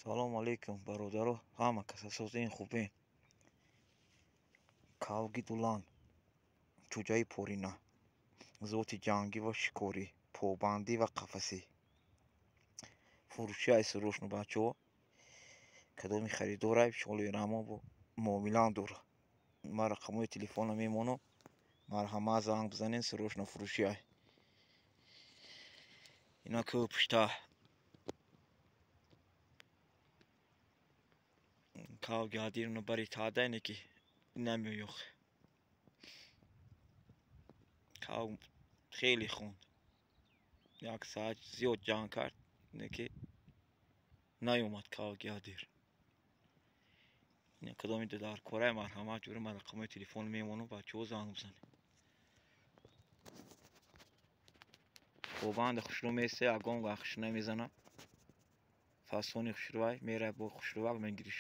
Салому алейкум, бародаро, ҳама каса созен, хубен. Кавги дулан, чӯҷаи порина, зоти ҷангӣ ва шикорӣ, побандӣ ва қафасӣ. Фурӯши ай срочно, бачаҳо. Кадоми харидорай, шолои рамо бо муомилаам дора. Ман рақамҳои телефона мемонам. Марҳамат, занг бизанед, срочно фурӯши ай. Ина ку пушта. Кавги адирно бари тада ине ки намеёх. Кав хеле хонд. Як соат зиёд ҷанг кард, ине ки наёмад кавги адир. Ина кадоми дар корай, марҳамат, ҷури ман рақамҳои телефон мемонам, бачаҳо, занг бизанед. Побанди хушрӯ месте, ягон вақт хуш намезанам. Фасони хушрӯвай, мерай бо хушрӯвак мегириш.